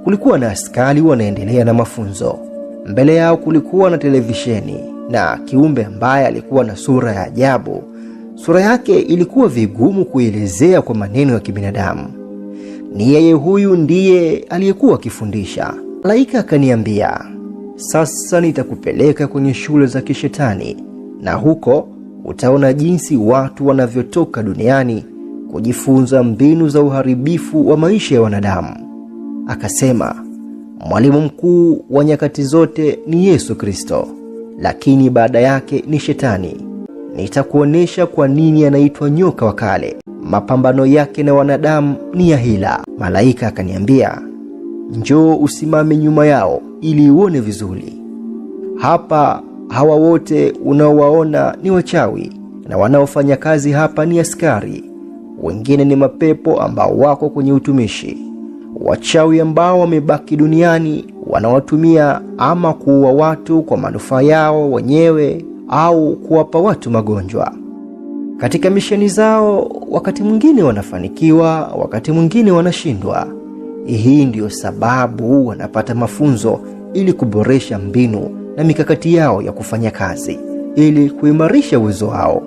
Kulikuwa na askari wanaendelea na mafunzo. Mbele yao kulikuwa na televisheni na kiumbe ambaye alikuwa na sura ya ajabu. Sura yake ilikuwa vigumu kuelezea kwa maneno ya kibinadamu. Ni yeye huyu ndiye aliyekuwa akifundisha. Malaika akaniambia, sasa nitakupeleka kwenye shule za kishetani, na huko utaona jinsi watu wanavyotoka duniani kujifunza mbinu za uharibifu wa maisha ya wanadamu. Akasema, mwalimu mkuu wa nyakati zote ni Yesu Kristo, lakini baada yake ni shetani. Nitakuonesha kwa nini anaitwa nyoka wa kale. Mapambano yake na wanadamu ni ya hila. Malaika akaniambia, njoo usimame nyuma yao ili uone vizuri. Hapa hawa wote unaowaona ni wachawi, na wanaofanya kazi hapa ni askari. Wengine ni mapepo ambao wako kwenye utumishi. Wachawi ambao wamebaki duniani wanawatumia ama kuua watu kwa manufaa yao wenyewe au kuwapa watu magonjwa. Katika misheni zao wakati mwingine wanafanikiwa, wakati mwingine wanashindwa. Hii ndiyo sababu wanapata mafunzo ili kuboresha mbinu na mikakati yao ya kufanya kazi, ili kuimarisha uwezo wao.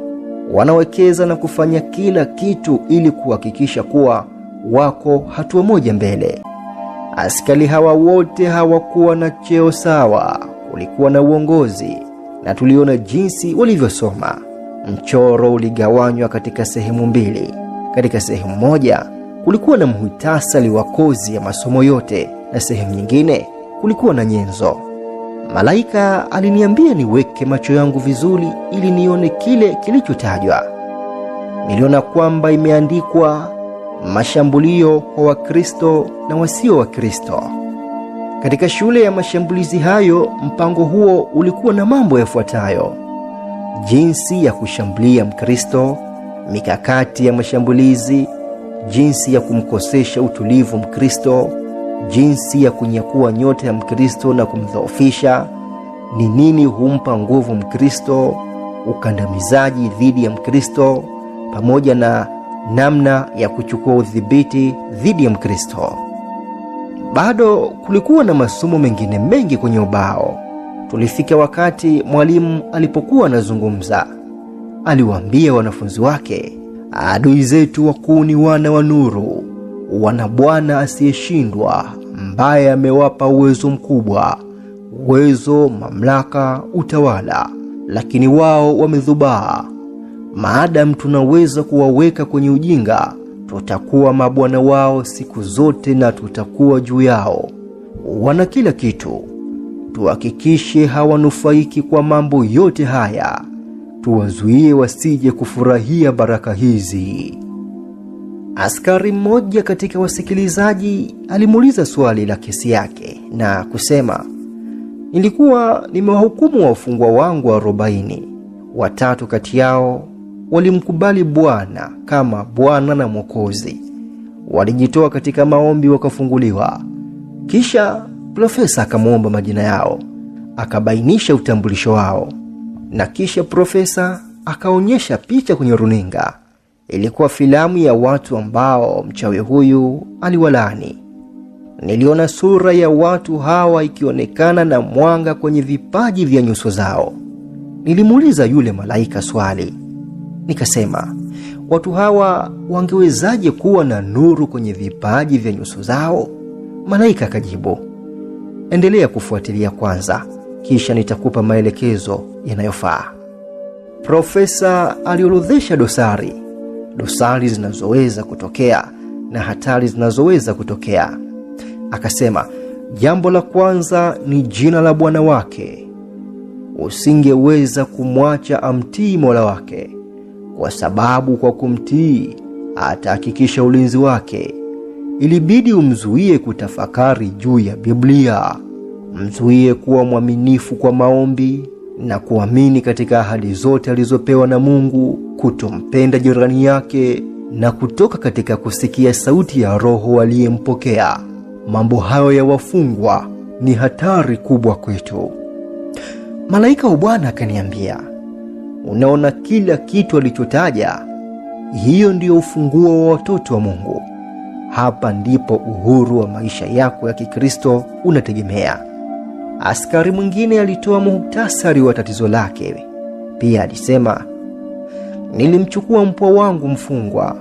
Wanawekeza na kufanya kila kitu ili kuhakikisha kuwa wako hatua moja mbele. Askari hawa wote hawakuwa na cheo sawa, kulikuwa na uongozi na tuliona jinsi walivyosoma. Mchoro uligawanywa katika sehemu mbili. Katika sehemu moja kulikuwa na muhtasari wa kozi ya masomo yote, na sehemu nyingine kulikuwa na nyenzo. Malaika aliniambia niweke macho yangu vizuri ili nione kile kilichotajwa. Niliona kwamba imeandikwa mashambulio kwa Wakristo na wasio Wakristo. Katika shule ya mashambulizi hayo, mpango huo ulikuwa na mambo yafuatayo: jinsi ya kushambulia Mkristo, mikakati ya mashambulizi, jinsi ya kumkosesha utulivu Mkristo, jinsi ya kunyakua nyota ya Mkristo na kumdhoofisha, ni nini humpa nguvu Mkristo, ukandamizaji dhidi ya Mkristo, pamoja na namna ya kuchukua udhibiti dhidi ya Mkristo. Bado kulikuwa na masomo mengine mengi kwenye ubao. Tulifika wakati mwalimu alipokuwa anazungumza. Aliwaambia wanafunzi wake, adui zetu wakuu ni wana wa nuru, wana Bwana asiyeshindwa, ambaye amewapa uwezo mkubwa, uwezo, mamlaka, utawala, lakini wao wamedhubaa. Maadamu tunaweza kuwaweka kwenye ujinga, tutakuwa mabwana wao siku zote na tutakuwa juu yao. Wana kila kitu. Tuhakikishe hawanufaiki kwa mambo yote haya. Tuwazuie wasije kufurahia baraka hizi. Askari mmoja katika wasikilizaji alimuuliza swali la kesi yake na kusema, nilikuwa nimewahukumu wafungwa wangu 40. 3 kati yao walimkubali Bwana kama Bwana na Mwokozi. Walijitoa katika maombi wakafunguliwa. Kisha profesa akamuomba majina yao, akabainisha utambulisho wao, na kisha profesa akaonyesha picha kwenye runinga. Ilikuwa filamu ya watu ambao mchawi huyu aliwalaani. Niliona sura ya watu hawa ikionekana na mwanga kwenye vipaji vya nyuso zao. Nilimuuliza yule malaika swali. Nikasema, watu hawa wangewezaje kuwa na nuru kwenye vipaji vya nyuso zao? Malaika akajibu, endelea kufuatilia kwanza, kisha nitakupa maelekezo yanayofaa. Profesa aliorodhesha dosari zinazoweza kutokea na hatari zinazoweza kutokea. Akasema, jambo la kwanza ni jina la Bwana wake. Usingeweza kumwacha amtii Mola wake, kwa sababu kwa kumtii atahakikisha ulinzi wake. Ilibidi umzuie kutafakari juu ya Biblia, mzuie kuwa mwaminifu kwa maombi na kuamini katika ahadi zote alizopewa na Mungu, kutompenda jirani yake na kutoka katika kusikia sauti ya Roho aliyempokea. Mambo hayo ya wafungwa ni hatari kubwa kwetu. Malaika wa Bwana akaniambia, unaona kila kitu alichotaja? Hiyo ndiyo ufunguo wa watoto wa Mungu. Hapa ndipo uhuru wa maisha yako ya Kikristo unategemea. Askari mwingine alitoa muhtasari wa tatizo lake. Pia alisema, nilimchukua mpwa wangu mfungwa,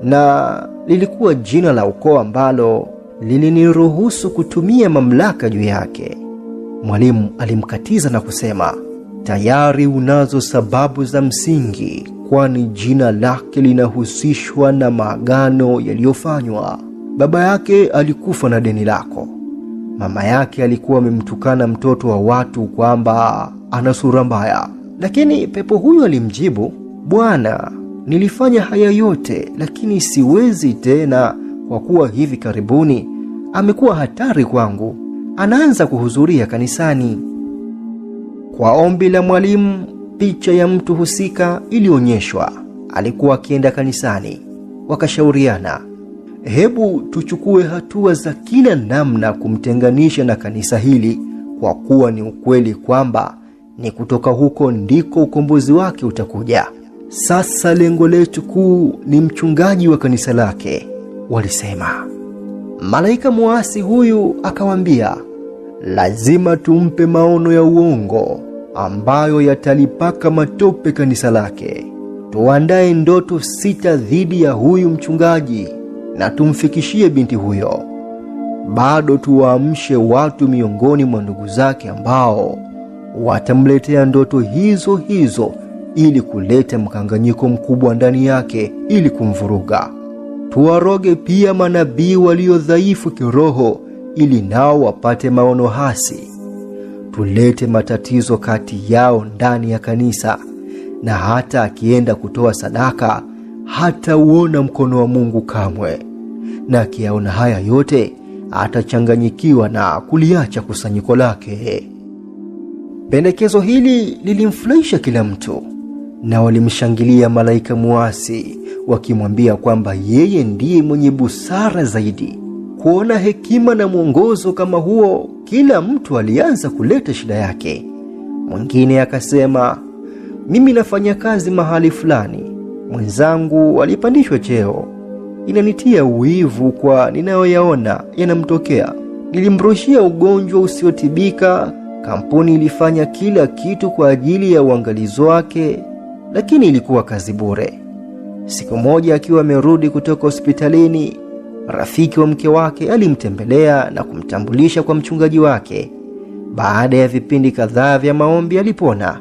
na lilikuwa jina la ukoo ambalo liliniruhusu kutumia mamlaka juu yake. Mwalimu alimkatiza na kusema, tayari unazo sababu za msingi, kwani jina lake linahusishwa na maagano yaliyofanywa. Baba yake alikufa na deni lako. Mama yake alikuwa amemtukana mtoto wa watu kwamba ana sura mbaya. Lakini pepo huyo alimjibu, Bwana, nilifanya haya yote, lakini siwezi tena, kwa kuwa hivi karibuni amekuwa hatari kwangu. Anaanza kuhudhuria kanisani. Kwa ombi la mwalimu, picha ya mtu husika ilionyeshwa. Alikuwa akienda kanisani. Wakashauriana, hebu tuchukue hatua za kila namna kumtenganisha na kanisa hili, kwa kuwa ni ukweli kwamba ni kutoka huko ndiko ukombozi wake utakuja. Sasa lengo letu kuu ni mchungaji wa kanisa lake, walisema. Malaika muasi huyu akawambia, lazima tumpe maono ya uongo ambayo yatalipaka matope kanisa lake. Tuandae ndoto 6 dhidi ya huyu mchungaji na tumfikishie binti huyo. Bado tuwaamshe watu miongoni mwa ndugu zake ambao watamletea ndoto hizo hizo ili kuleta mkanganyiko mkubwa ndani yake ili kumvuruga. Tuwaroge pia manabii walio dhaifu kiroho ili nao wapate maono hasi. Tulete matatizo kati yao ndani ya kanisa, na hata akienda kutoa sadaka hatauona mkono wa Mungu kamwe. Na akiyaona haya yote atachanganyikiwa na kuliacha kusanyiko lake. Pendekezo hili lilimfurahisha kila mtu, na walimshangilia malaika muasi wakimwambia kwamba yeye ndiye mwenye busara zaidi. Kuona hekima na mwongozo kama huo, kila mtu alianza kuleta shida yake. Mwingine akasema, mimi nafanya kazi mahali fulani, mwenzangu alipandishwa cheo, inanitia uwivu kwa ninayoyaona yanamtokea. Nilimrushia ugonjwa usiotibika, kampuni ilifanya kila kitu kwa ajili ya uangalizi wake, lakini ilikuwa kazi bure. Siku moja akiwa amerudi kutoka hospitalini, rafiki wa mke wake alimtembelea na kumtambulisha kwa mchungaji wake. Baada ya vipindi kadhaa vya maombi alipona.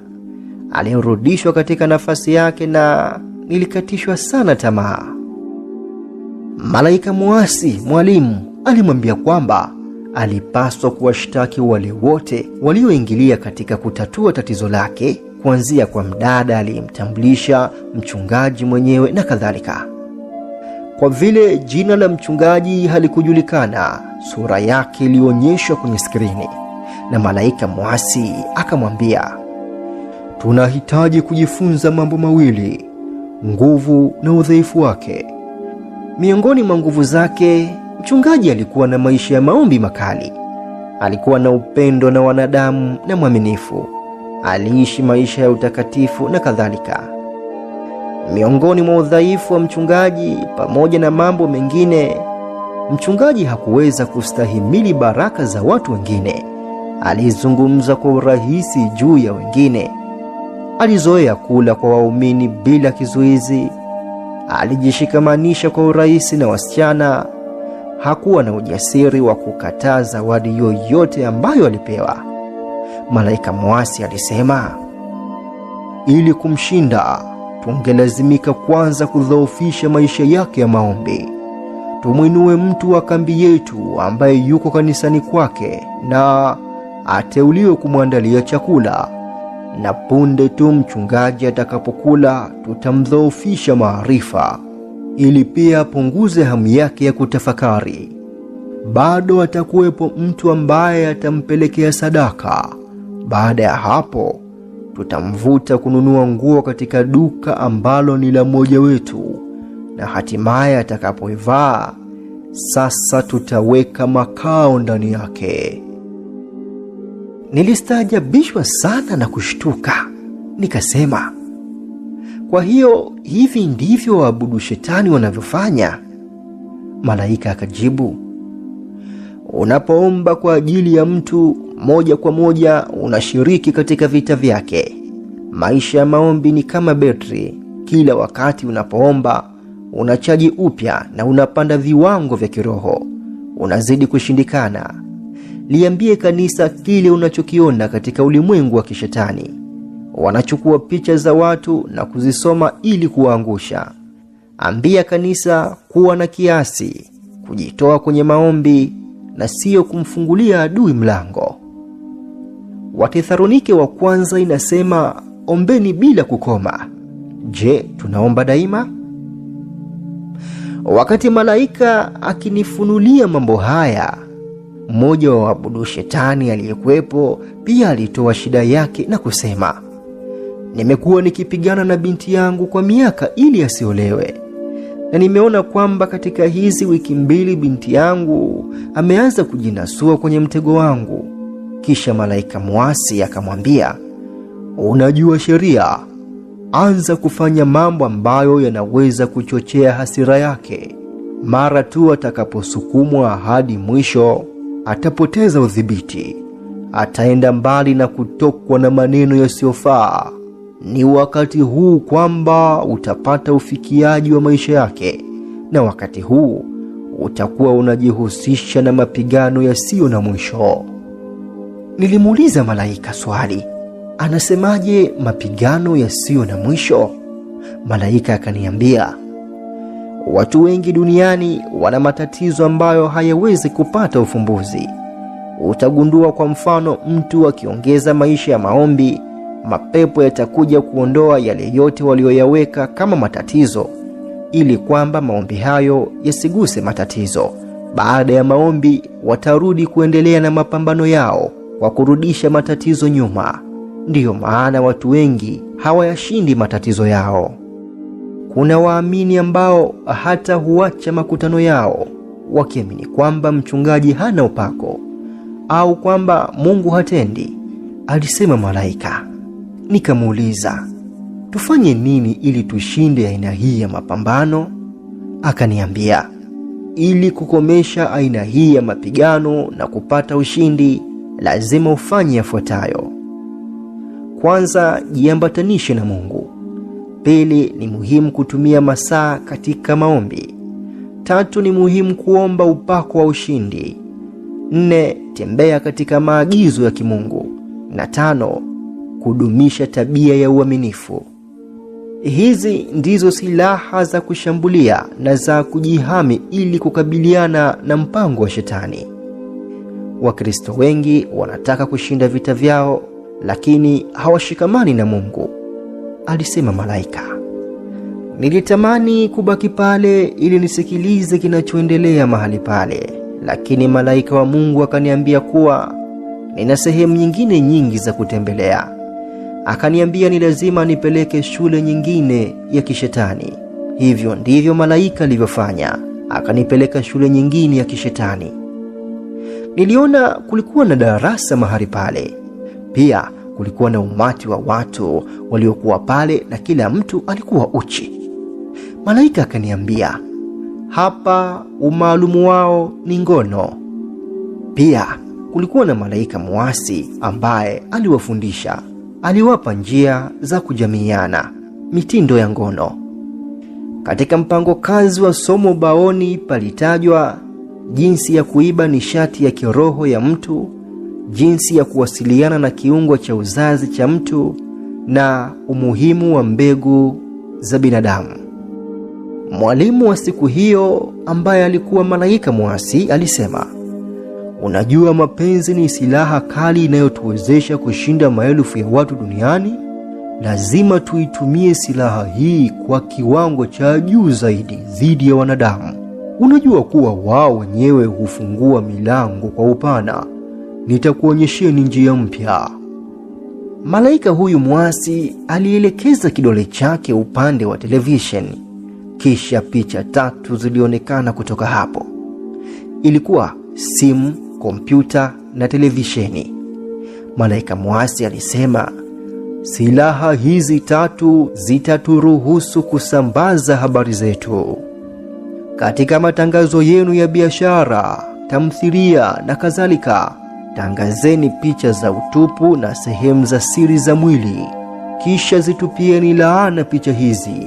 Alirudishwa katika nafasi yake na nilikatishwa sana tamaa. Malaika muasi mwalimu alimwambia kwamba alipaswa kuwashtaki wale wote walioingilia katika kutatua tatizo lake, kuanzia kwa mdada aliyemtambulisha, mchungaji mwenyewe na kadhalika. Kwa vile jina la mchungaji halikujulikana, sura yake ilionyeshwa kwenye skrini, na malaika muasi akamwambia, tunahitaji kujifunza mambo mawili, nguvu na udhaifu wake. Miongoni mwa nguvu zake, mchungaji alikuwa na maisha ya maombi makali. Alikuwa na upendo na wanadamu na mwaminifu. Aliishi maisha ya utakatifu na kadhalika. Miongoni mwa udhaifu wa mchungaji, pamoja na mambo mengine, mchungaji hakuweza kustahimili baraka za watu wengine. Alizungumza kwa urahisi juu ya wengine. Alizoea kula kwa waumini bila kizuizi. Alijishikamanisha kwa urahisi na wasichana. Hakuwa na ujasiri wa kukataa zawadi yoyote ambayo alipewa. Malaika muasi alisema, ili kumshinda tungelazimika kwanza kudhoofisha maisha yake ya maombi. Tumwinue mtu wa kambi yetu ambaye yuko kanisani kwake na ateuliwe kumwandalia chakula, na punde tu mchungaji atakapokula tutamdhoofisha maarifa, ili pia apunguze hamu yake ya kutafakari. Bado atakuwepo mtu ambaye atampelekea sadaka. Baada ya hapo tutamvuta kununua nguo katika duka ambalo ni la mmoja wetu, na hatimaye atakapoivaa sasa tutaweka makao ndani yake. Nilistaajabishwa sana na kushtuka. Nikasema, kwa hiyo hivi ndivyo waabudu shetani wanavyofanya? Malaika akajibu, unapoomba kwa ajili ya mtu, moja kwa moja unashiriki katika vita vyake. Maisha ya maombi ni kama betri. Kila wakati unapoomba unachaji upya na unapanda viwango vya kiroho. Unazidi kushindikana. Liambie kanisa kile unachokiona katika ulimwengu wa kishetani. Wanachukua picha za watu na kuzisoma ili kuwaangusha. Ambia kanisa kuwa na kiasi, kujitoa kwenye maombi na sio kumfungulia adui mlango. Wathesalonike wa kwanza inasema ombeni bila kukoma. Je, tunaomba daima? Wakati malaika akinifunulia mambo haya, mmoja wa waabudu shetani aliyekuwepo pia alitoa shida yake na kusema, nimekuwa nikipigana na binti yangu kwa miaka ili asiolewe, na nimeona kwamba katika hizi wiki 2 binti yangu ameanza kujinasua kwenye mtego wangu. Kisha malaika mwasi akamwambia, unajua sheria, anza kufanya mambo ambayo yanaweza kuchochea hasira yake. Mara tu atakaposukumwa hadi mwisho, atapoteza udhibiti, ataenda mbali na kutokwa na maneno yasiyofaa. Ni wakati huu kwamba utapata ufikiaji wa maisha yake, na wakati huu utakuwa unajihusisha na mapigano yasiyo na mwisho. Nilimuuliza malaika swali, anasemaje mapigano yasiyo na mwisho? Malaika akaniambia, watu wengi duniani wana matatizo ambayo hayawezi kupata ufumbuzi. Utagundua kwa mfano, mtu akiongeza maisha ya maombi, mapepo yatakuja kuondoa yale yote walioyaweka kama matatizo, ili kwamba maombi hayo yasiguse matatizo. Baada ya maombi watarudi kuendelea na mapambano yao kwa kurudisha matatizo nyuma. Ndiyo maana watu wengi hawayashindi matatizo yao. Kuna waamini ambao hata huacha makutano yao wakiamini kwamba mchungaji hana upako au kwamba Mungu hatendi, alisema malaika. Nikamuuliza, tufanye nini ili tushinde aina hii ya mapambano? Akaniambia, ili kukomesha aina hii ya mapigano na kupata ushindi, lazima ufanye yafuatayo. Kwanza, jiambatanishe na Mungu. Pili, ni muhimu kutumia masaa katika maombi. Tatu, ni muhimu kuomba upako wa ushindi. 4, tembea katika maagizo ya kimungu. Na 5, kudumisha tabia ya uaminifu. Hizi ndizo silaha za kushambulia na za kujihami ili kukabiliana na mpango wa shetani. Wakristo wengi wanataka kushinda vita vyao, lakini hawashikamani na Mungu, alisema malaika. Nilitamani kubaki pale ili nisikilize kinachoendelea mahali pale, lakini malaika wa Mungu akaniambia kuwa nina sehemu nyingine nyingi za kutembelea. Akaniambia ni lazima nipeleke shule nyingine ya kishetani. Hivyo ndivyo malaika alivyofanya, akanipeleka shule nyingine ya kishetani. Niliona kulikuwa na darasa mahali pale. Pia kulikuwa na umati wa watu waliokuwa pale na kila mtu alikuwa uchi. Malaika akaniambia, hapa umaalumu wao ni ngono. Pia kulikuwa na malaika muasi ambaye aliwafundisha, aliwapa njia za kujamiiana, mitindo ya ngono. Katika mpango kazi wa somo baoni palitajwa jinsi ya kuiba nishati ya kiroho ya mtu, jinsi ya kuwasiliana na kiungo cha uzazi cha mtu na umuhimu wa mbegu za binadamu. Mwalimu wa siku hiyo ambaye alikuwa malaika muasi alisema, unajua mapenzi ni silaha kali inayotuwezesha kushinda maelfu ya watu duniani. Lazima tuitumie silaha hii kwa kiwango cha juu zaidi dhidi ya wanadamu. Unajua kuwa wao wenyewe hufungua milango kwa upana. Nitakuonyesheni njia mpya. Malaika huyu mwasi alielekeza kidole chake upande wa televisheni. Kisha picha 3 zilionekana kutoka hapo. Ilikuwa simu, kompyuta na televisheni. Malaika mwasi alisema, silaha hizi 3 zitaturuhusu kusambaza habari zetu. Katika matangazo yenu ya biashara, tamthilia na kadhalika, tangazeni picha za utupu na sehemu za siri za mwili, kisha zitupieni laana picha hizi.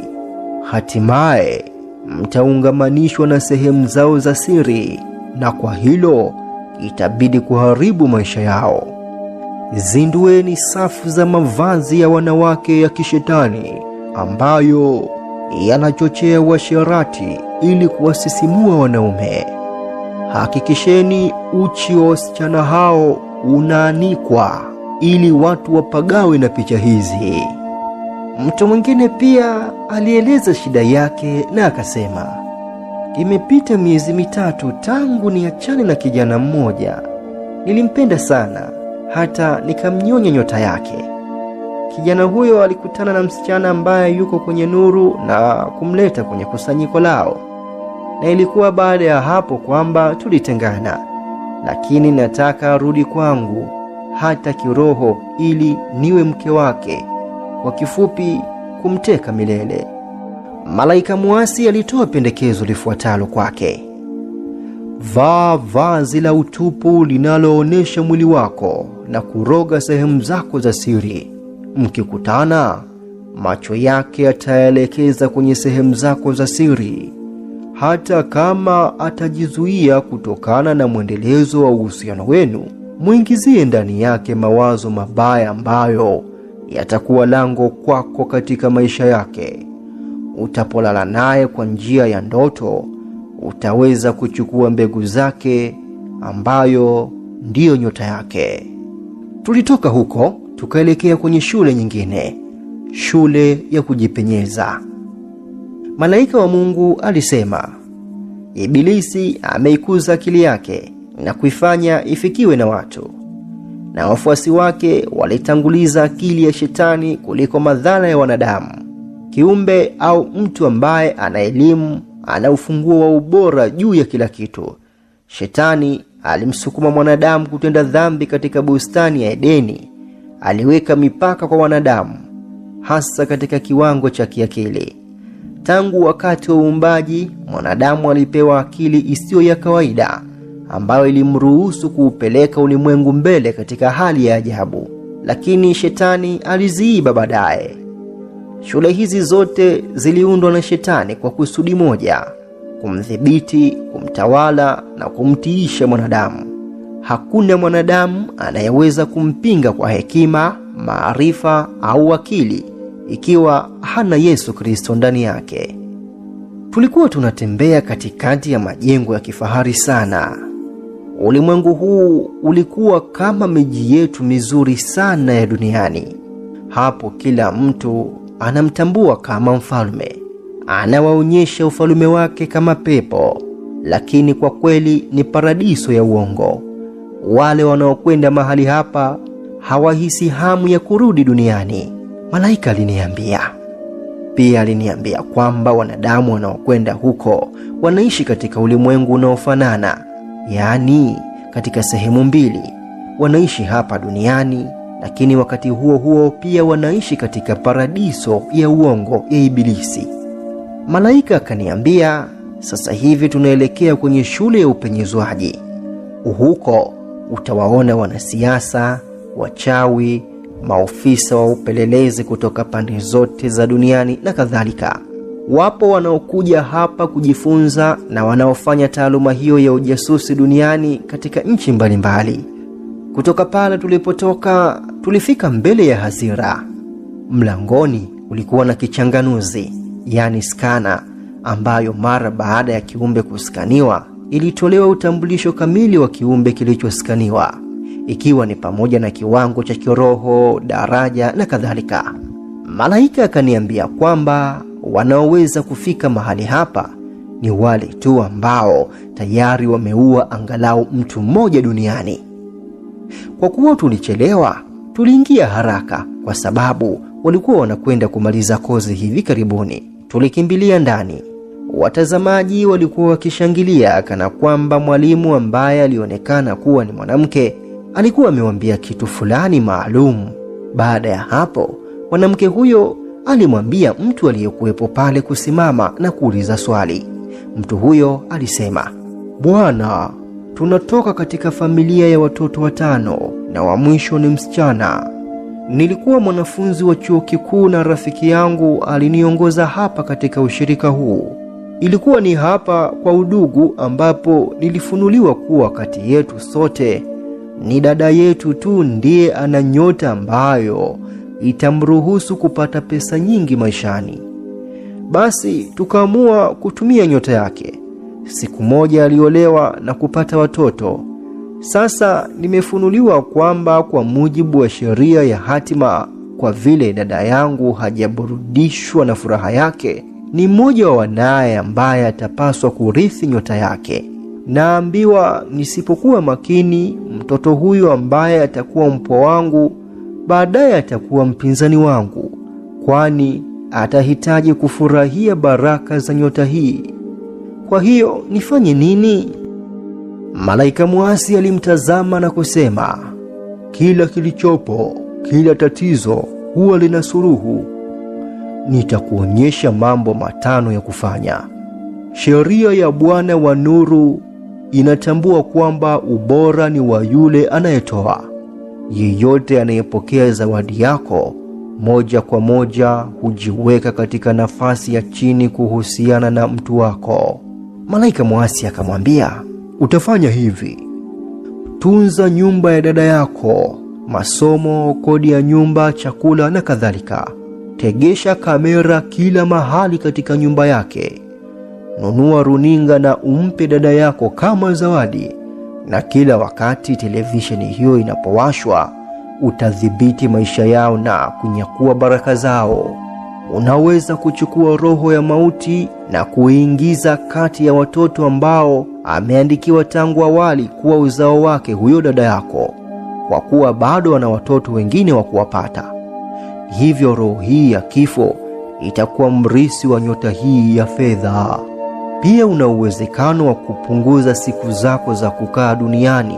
Hatimaye mtaungamanishwa na sehemu zao za siri, na kwa hilo itabidi kuharibu maisha yao. Zindueni safu za mavazi ya wanawake ya kishetani ambayo yanachochea uasherati ili kuwasisimua wanaume. Hakikisheni uchi wa wasichana hao unaanikwa ili watu wapagawe na picha hizi. Mtu mwingine pia alieleza shida yake na akasema, imepita miezi 3 tangu niachane na kijana mmoja. Nilimpenda sana hata nikamnyonya nyota yake. Kijana huyo alikutana na msichana ambaye yuko kwenye nuru na kumleta kwenye kusanyiko lao, na ilikuwa baada ya hapo kwamba tulitengana. Lakini nataka arudi kwangu hata kiroho ili niwe mke wake, kwa kifupi kumteka milele. Malaika muasi alitoa pendekezo lifuatalo kwake: vaa vazi la utupu linaloonyesha mwili wako na kuroga sehemu zako za siri. Mkikutana, macho yake yataelekeza kwenye sehemu zako za siri. Hata kama atajizuia kutokana na mwendelezo wa uhusiano wenu, muingizie ndani yake mawazo mabaya ambayo yatakuwa lango kwako katika maisha yake. Utapolala naye kwa njia ya ndoto, utaweza kuchukua mbegu zake ambayo ndiyo nyota yake. Tulitoka huko tukaelekea kwenye shule nyingine, shule ya kujipenyeza. Malaika wa Mungu alisema, Ibilisi ameikuza akili yake na kuifanya ifikiwe na watu, na wafuasi wake walitanguliza akili ya shetani kuliko madhara ya wanadamu. Kiumbe au mtu ambaye ana elimu ana ufunguo wa ubora juu ya kila kitu. Shetani alimsukuma mwanadamu kutenda dhambi katika bustani ya Edeni. Aliweka mipaka kwa wanadamu, hasa katika kiwango cha kiakili. Tangu wakati wa uumbaji, mwanadamu alipewa akili isiyo ya kawaida ambayo ilimruhusu kuupeleka ulimwengu mbele katika hali ya ajabu, lakini shetani aliziiba baadaye. Shule hizi zote ziliundwa na shetani kwa kusudi moja: kumdhibiti, kumtawala na kumtiisha mwanadamu. Hakuna mwanadamu anayeweza kumpinga kwa hekima, maarifa au akili ikiwa hana Yesu Kristo ndani yake. Tulikuwa tunatembea katikati ya majengo ya kifahari sana. Ulimwengu huu ulikuwa kama miji yetu mizuri sana ya duniani. Hapo kila mtu anamtambua kama mfalme, anawaonyesha ufalume wake kama pepo, lakini kwa kweli ni paradiso ya uongo. Wale wanaokwenda mahali hapa hawahisi hamu ya kurudi duniani, malaika aliniambia. Pia aliniambia kwamba wanadamu wanaokwenda huko wanaishi katika ulimwengu unaofanana, yaani katika sehemu mbili. Wanaishi hapa duniani, lakini wakati huo huo pia wanaishi katika paradiso ya uongo ya Ibilisi. Malaika akaniambia, sasa hivi tunaelekea kwenye shule ya upenyezwaji. Huko utawaona wanasiasa, wachawi, maofisa wa upelelezi kutoka pande zote za duniani na kadhalika. Wapo wanaokuja hapa kujifunza na wanaofanya taaluma hiyo ya ujasusi duniani katika nchi mbalimbali. Kutoka pale tulipotoka, tulifika mbele ya hazira. Mlangoni ulikuwa na kichanganuzi, yani skana, ambayo mara baada ya kiumbe kuskaniwa ilitolewa utambulisho kamili wa kiumbe kilichoskaniwa, ikiwa ni pamoja na kiwango cha kiroho, daraja na kadhalika. Malaika akaniambia kwamba wanaoweza kufika mahali hapa ni wale tu ambao tayari wameua angalau mtu mmoja duniani. Kwa kuwa tulichelewa, tuliingia haraka kwa sababu walikuwa wanakwenda kumaliza kozi hivi karibuni. Tulikimbilia ndani. Watazamaji walikuwa wakishangilia kana kwamba mwalimu ambaye alionekana kuwa ni mwanamke alikuwa amewambia kitu fulani maalum. Baada ya hapo, mwanamke huyo alimwambia mtu aliyekuwepo pale kusimama na kuuliza swali. Mtu huyo alisema, "Bwana, tunatoka katika familia ya watoto 5 na wa mwisho ni msichana. Nilikuwa mwanafunzi wa chuo kikuu na rafiki yangu aliniongoza hapa katika ushirika huu. Ilikuwa ni hapa kwa udugu ambapo nilifunuliwa kuwa kati yetu sote ni dada yetu tu ndiye ana nyota ambayo itamruhusu kupata pesa nyingi maishani. Basi tukaamua kutumia nyota yake. Siku moja aliolewa na kupata watoto. Sasa nimefunuliwa kwamba kwa mujibu wa sheria ya hatima, kwa vile dada yangu hajaburudishwa na furaha yake, ni mmoja wa wanaye ambaye atapaswa kurithi nyota yake. Naambiwa nisipokuwa makini, mtoto huyu ambaye atakuwa mpwa wangu baadaye atakuwa mpinzani wangu, kwani atahitaji kufurahia baraka za nyota hii. Kwa hiyo nifanye nini?" Malaika mwasi alimtazama na kusema, "Kila kilichopo, kila tatizo huwa lina suluhu. Nitakuonyesha mambo 5 ya kufanya. Sheria ya Bwana wa nuru inatambua kwamba ubora ni wa yule anayetoa. Yeyote anayepokea zawadi yako moja kwa moja hujiweka katika nafasi ya chini kuhusiana na mtu wako." Malaika mwasi akamwambia, "Utafanya hivi: tunza nyumba ya dada yako, masomo, kodi ya nyumba, chakula na kadhalika. Tegesha kamera kila mahali katika nyumba yake. Nunua runinga na umpe dada yako kama zawadi, na kila wakati televisheni hiyo inapowashwa utadhibiti maisha yao na kunyakua baraka zao. Unaweza kuchukua roho ya mauti na kuingiza kati ya watoto ambao ameandikiwa tangu awali kuwa uzao wake huyo dada yako, kwa kuwa bado ana watoto wengine wa kuwapata. Hivyo roho hii ya kifo itakuwa mrisi wa nyota hii ya fedha. Pia una uwezekano wa kupunguza siku zako za kukaa duniani,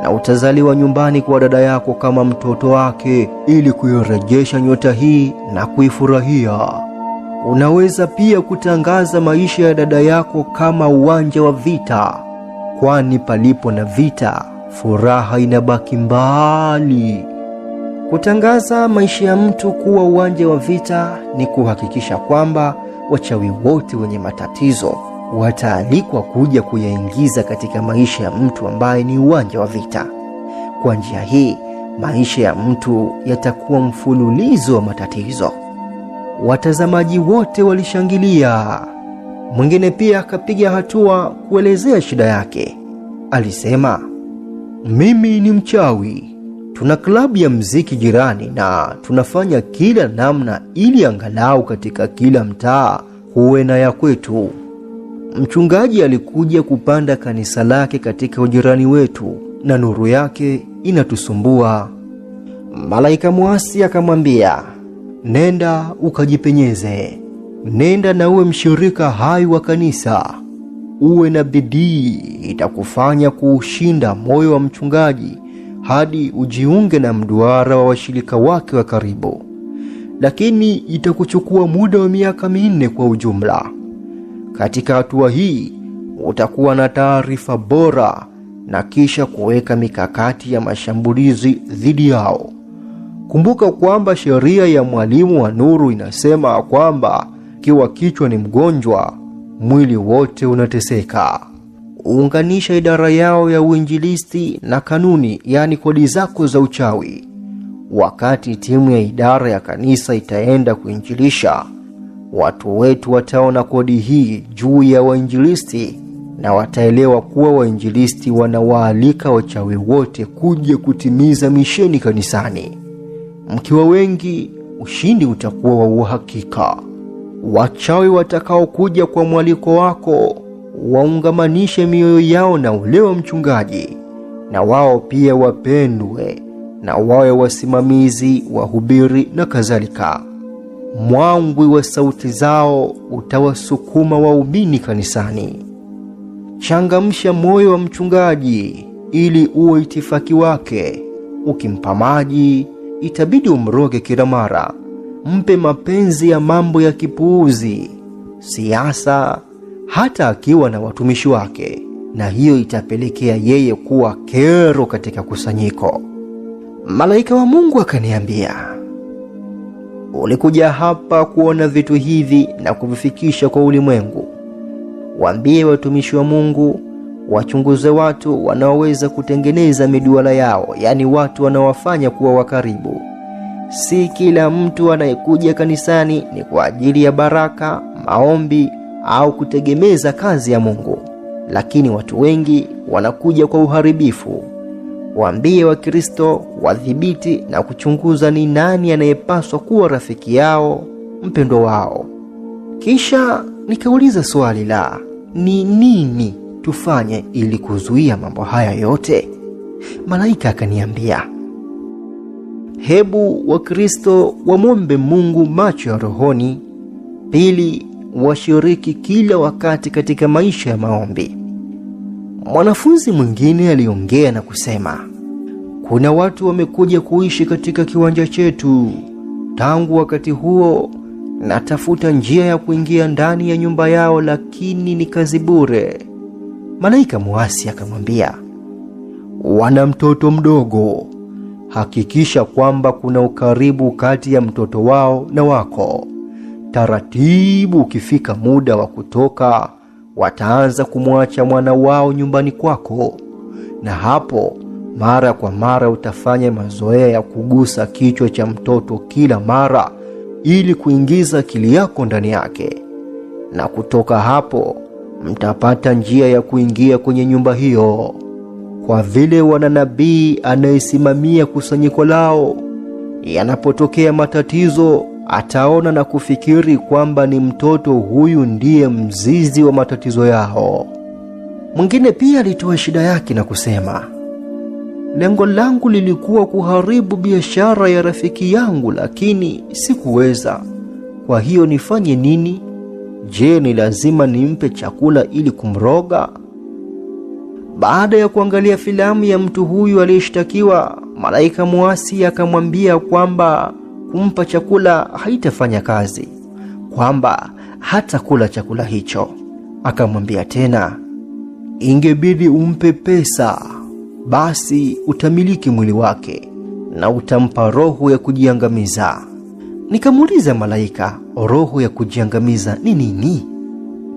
na utazaliwa nyumbani kwa dada yako kama mtoto wake ili kuirejesha nyota hii na kuifurahia. Unaweza pia kutangaza maisha ya dada yako kama uwanja wa vita, kwani palipo na vita furaha inabaki mbali. Kutangaza maisha ya mtu kuwa uwanja wa vita ni kuhakikisha kwamba wachawi wote wenye matatizo wataalikwa kuja kuyaingiza katika maisha ya mtu ambaye ni uwanja wa vita. Kwa njia hii, maisha ya mtu yatakuwa mfululizo wa matatizo." Watazamaji wote walishangilia. Mwingine pia akapiga hatua kuelezea shida yake. Alisema, "Mimi ni mchawi. Tuna klabu ya mziki jirani na tunafanya kila namna ili angalau katika kila mtaa kuwe na ya kwetu. Mchungaji alikuja kupanda kanisa lake katika ujirani wetu na nuru yake inatusumbua." Malaika mwasi akamwambia, "Nenda ukajipenyeze. Nenda na uwe mshirika hai wa kanisa. Uwe na bidii itakufanya kuushinda moyo wa mchungaji hadi ujiunge na mduara wa washirika wake wa karibu. Lakini itakuchukua muda wa miaka 4 kwa ujumla. Katika hatua hii utakuwa na taarifa bora na kisha kuweka mikakati ya mashambulizi dhidi yao. Kumbuka kwamba sheria ya mwalimu wa nuru inasema kwamba kiwa kichwa ni mgonjwa, mwili wote unateseka. Unganisha idara yao ya uinjilisti na kanuni, yani kodi zako za uchawi. Wakati timu ya idara ya kanisa itaenda kuinjilisha, watu wetu wataona kodi hii juu ya wainjilisti na wataelewa kuwa wainjilisti wanawaalika wachawi wote kuja kutimiza misheni kanisani. Mkiwa wengi, ushindi utakuwa wa uhakika. Wachawi watakaokuja kwa mwaliko wako waungamanishe mioyo yao na ule wa mchungaji, na wao pia wapendwe na wawe wasimamizi, wahubiri na kadhalika. Mwangwi wa sauti zao utawasukuma waumini kanisani. Changamsha moyo wa mchungaji ili uwe itifaki wake. Ukimpa maji itabidi umroge kila mara. Mpe mapenzi ya mambo ya kipuuzi, siasa, hata akiwa na watumishi wake, na hiyo itapelekea yeye kuwa kero katika kusanyiko. Malaika wa Mungu akaniambia, ulikuja hapa kuona vitu hivi na kuvifikisha kwa ulimwengu. Waambie watumishi wa Mungu wachunguze watu wanaoweza kutengeneza miduara yao, yani watu wanaowafanya kuwa wakaribu. Si kila mtu anayekuja kanisani ni kwa ajili ya baraka, maombi au kutegemeza kazi ya Mungu, lakini watu wengi wanakuja kwa uharibifu. Waambie Wakristo wadhibiti na kuchunguza ni nani anayepaswa kuwa rafiki yao, mpendwa wao. Kisha nikauliza swali la ni nini tufanye ili kuzuia mambo haya yote? Malaika akaniambia, hebu Wakristo wamwombe Mungu macho ya rohoni. Pili, washiriki kila wakati katika maisha ya maombi. Mwanafunzi mwingine aliongea na kusema, kuna watu wamekuja kuishi katika kiwanja chetu. Tangu wakati huo natafuta njia ya kuingia ndani ya nyumba yao, lakini ni kazi bure. Malaika muasi akamwambia, wana mtoto mdogo. Hakikisha kwamba kuna ukaribu kati ya mtoto wao na wako. Taratibu ukifika muda wa kutoka, wataanza kumwacha mwana wao nyumbani kwako, na hapo mara kwa mara utafanya mazoea ya kugusa kichwa cha mtoto kila mara ili kuingiza akili yako ndani yake, na kutoka hapo mtapata njia ya kuingia kwenye nyumba hiyo. Kwa vile wana nabii anayesimamia kusanyiko lao, yanapotokea matatizo ataona na kufikiri kwamba ni mtoto huyu ndiye mzizi wa matatizo yao. Mwingine pia alitoa shida yake na kusema, lengo langu lilikuwa kuharibu biashara ya rafiki yangu, lakini sikuweza. Kwa hiyo nifanye nini? Je, ni lazima nimpe chakula ili kumroga? Baada ya kuangalia filamu ya mtu huyu aliyeshtakiwa, malaika muasi akamwambia kwamba kumpa chakula haitafanya kazi, kwamba hatakula chakula hicho. Akamwambia tena, ingebidi umpe pesa, basi utamiliki mwili wake na utampa roho ya kujiangamiza. Nikamuuliza malaika, roho ya kujiangamiza ni nini?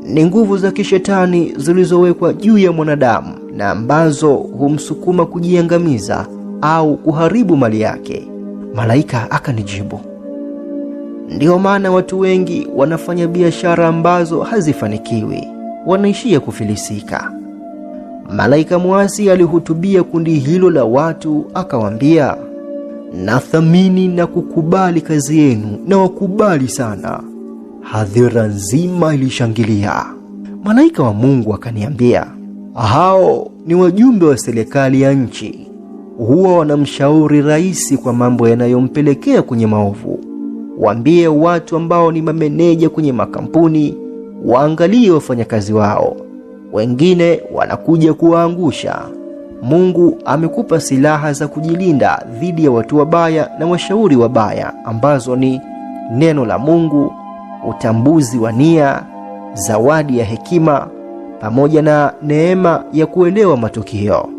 Ni nguvu za kishetani zilizowekwa juu ya mwanadamu na ambazo humsukuma kujiangamiza au kuharibu mali yake. Malaika akanijibu, ndiyo maana watu wengi wanafanya biashara ambazo hazifanikiwi, wanaishia kufilisika. Malaika muasi alihutubia kundi hilo la watu akawaambia, nathamini na kukubali kazi yenu na wakubali sana. Hadhira nzima ilishangilia. Malaika wa Mungu akaniambia, hao ni wajumbe wa serikali ya nchi, huwa wanamshauri rais kwa mambo yanayompelekea kwenye maovu. Waambie watu ambao ni mameneja kwenye makampuni waangalie wafanyakazi wao, wengine wanakuja kuwaangusha. Mungu amekupa silaha za kujilinda dhidi ya watu wabaya na washauri wabaya, ambazo ni neno la Mungu, utambuzi wa nia, zawadi ya hekima, pamoja na neema ya kuelewa matukio.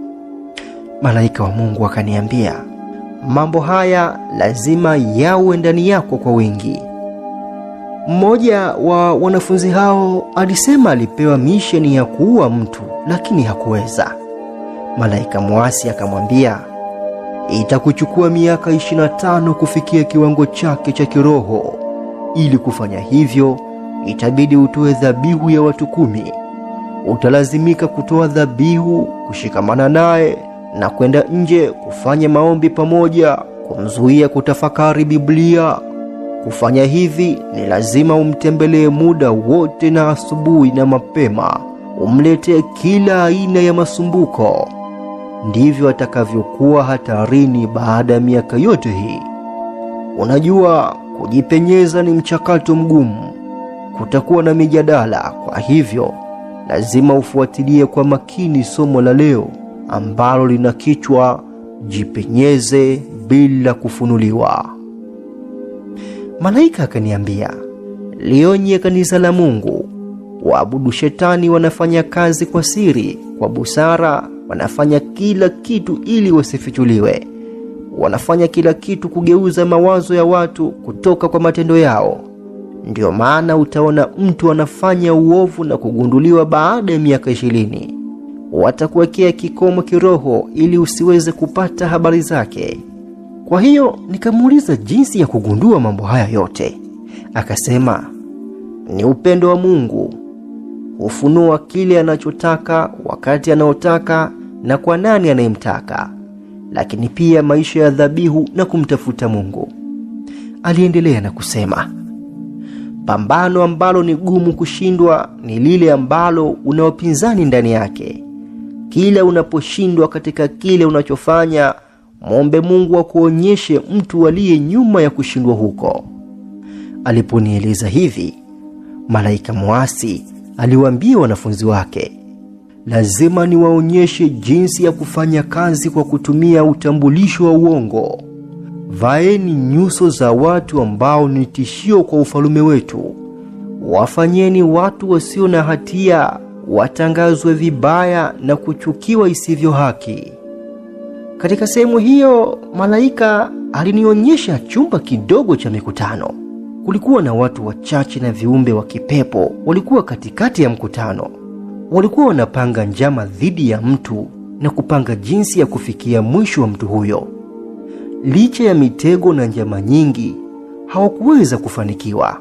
Malaika wa Mungu akaniambia, mambo haya lazima yawe ndani yako kwa wingi. Mmoja wa wanafunzi hao alisema alipewa misheni ya kuua mtu lakini hakuweza. Malaika muasi akamwambia, itakuchukua miaka 25 kufikia kiwango chake cha kiroho. Ili kufanya hivyo, itabidi utoe dhabihu ya watu 10. Utalazimika kutoa dhabihu, kushikamana naye na kwenda nje kufanya maombi pamoja, kumzuia kutafakari Biblia. Kufanya hivi ni lazima umtembelee muda wote na asubuhi na mapema, umletee kila aina ya masumbuko. Ndivyo atakavyokuwa hatarini baada ya miaka yote hii. Unajua, kujipenyeza ni mchakato mgumu, kutakuwa na mijadala. Kwa hivyo lazima ufuatilie kwa makini somo la leo ambalo lina kichwa jipenyeze bila kufunuliwa. Malaika akaniambia, lionye kanisa la Mungu, Waabudu shetani wanafanya kazi kwa siri, kwa busara, wanafanya kila kitu ili wasifichuliwe. Wanafanya kila kitu kugeuza mawazo ya watu kutoka kwa matendo yao. Ndio maana utaona mtu anafanya uovu na kugunduliwa baada ya miaka 20. Watakuwekea kikomo kiroho ili usiweze kupata habari zake. Kwa hiyo nikamuuliza jinsi ya kugundua mambo haya yote. Akasema ni upendo wa Mungu hufunua kile anachotaka wakati anaotaka na kwa nani anayemtaka, lakini pia maisha ya dhabihu na kumtafuta Mungu. Aliendelea na kusema, pambano ambalo ni gumu kushindwa ni lile ambalo una wapinzani ndani yake. Kila unaposhindwa katika kile unachofanya, muombe Mungu akuonyeshe mtu aliye nyuma ya kushindwa huko. Aliponieleza hivi, malaika muasi aliwaambia wanafunzi wake, lazima niwaonyeshe jinsi ya kufanya kazi kwa kutumia utambulisho wa uongo. Vaeni nyuso za watu ambao ni tishio kwa ufalume wetu. Wafanyeni watu wasio na hatia watangazwe vibaya na kuchukiwa isivyo haki. Katika sehemu hiyo, malaika alinionyesha chumba kidogo cha mikutano. Kulikuwa na watu wachache na viumbe wa kipepo walikuwa katikati ya mkutano. Walikuwa wanapanga njama dhidi ya mtu na kupanga jinsi ya kufikia mwisho wa mtu huyo. Licha ya mitego na njama nyingi, hawakuweza kufanikiwa.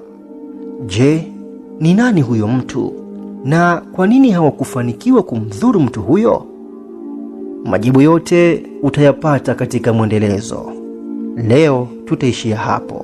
Je, ni nani huyo mtu? Na kwa nini hawakufanikiwa kumdhuru mtu huyo? Majibu yote utayapata katika mwendelezo. Leo tutaishia hapo.